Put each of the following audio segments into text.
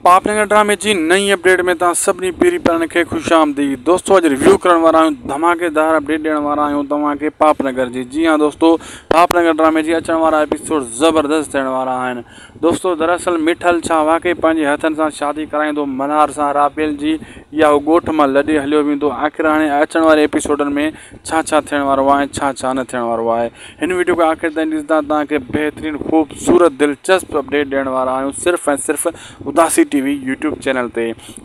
پاپ نگر ڊرامي جي نئين اپڊيٽ ۾ توهان سڀني پيري پيارن کي خوش آمديد دوستو اڄ ريويو ڪرڻ وارا آهيون ڌماڪيدار اپڊيٽ ڏيڻ وارا آهيون توهان کي پاپ نگر جي جي ها دوستو پاپ نگر ڊرامي جي اچڻ وارا ايپيسوڊ زبردست ٿيڻ وارا آهن دوستو دراصل مٺل ڇا واقعي پنهنجي هٿن سان شادي ڪرائيندو ملهار سان رابيل جي يا هو ڳوٺ مان لڏي هليو ويندو آخر هاڻي اچڻ واري ايپيسوڊن ۾ ڇا ڇا ٿيڻ وارو آهي ۽ ڇا ڇا نه ٿيڻ وارو آهي هن ويڊيو کي آخر تائين ڏسندا توهان کي بهترين خوبصورت دلچسپ اپڊيٽ ڏيڻ وارا آهيون صرف ۽ صرف Udasi T V YouTube channel تي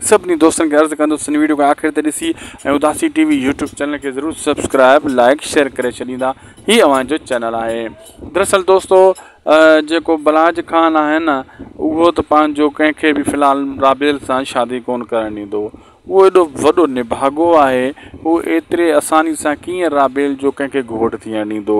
سڀني دوستن کي عرض ڪندس هن ويڊيو کي آخر تائين ڏسي ۽ Udasi T V YouTube channel کي ضرور سبسڪرائب لائڪ شيئر ڪري ڇڏيندا هي اوهان جو چينل آهي دراصل دوستو جيڪو بلاج خان آهي نه اهو ته پنهنجو ڪنهن کي به في الحال رابيل سان شادي ڪون ڪرڻ ڏيندو اهو ايڏو وڏو نڀاڳو آهي، هو ايتري آساني سان ڪيئن رابيل جو ڪنهن کي گهوٽ ٿيڻ ڏيندو؟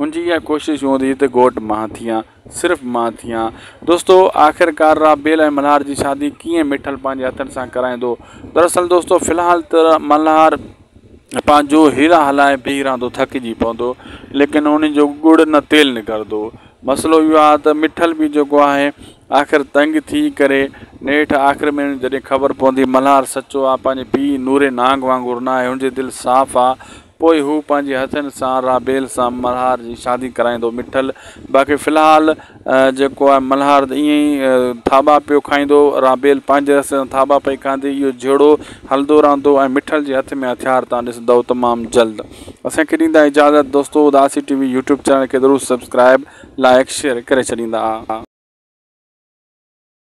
هن جي اها ڪوشش هوندي ته گهوٽ مان ٿيان، صرف مان ٿيان. دوستو آخرڪار رابيل ۽ ملهار جي شادي ڪيئن مٺل پنهنجي هٿن سان ڪرائيندو؟ دراصل دوستو في الحال ته ملهار پنهنجو هيلا هلائي بيهي رهندو ٿڪجي پوندو ليڪن ان جو ڳڙ نه تيل نڪرندو. مسئلو اهو آهي ته مٺل به جيڪو آهي آخر تنگ ٿي ڪري نيٺ آخر ۾ جڏهن خبر پوندي ملهار سچو آ پنهنجي پيء نوري نانگ وانگر ناهي هن جي دل صاف آ پوء هو پنهنجي هٿن سان رابيل سان ملهار جي شادي ڪرائيندو مٺل باقي في الحال جيڪو آهي ملهار ته ائين ئي ٿاٻا پيو کائيندو رابيل پنهنجي رستي سان ٿاٻا پئي کائيندي اهو جهيڙو هلندو رهندو ۽ مٺل جي هٿ ۾ هٿيار تان ڏسندو تمام جلد اسان کي ڏيندا اجازت دوستو Udasi T V YouTube channel کي ضرور سبسڪرائب لائڪ شيئر ڪري ڇڏيندا.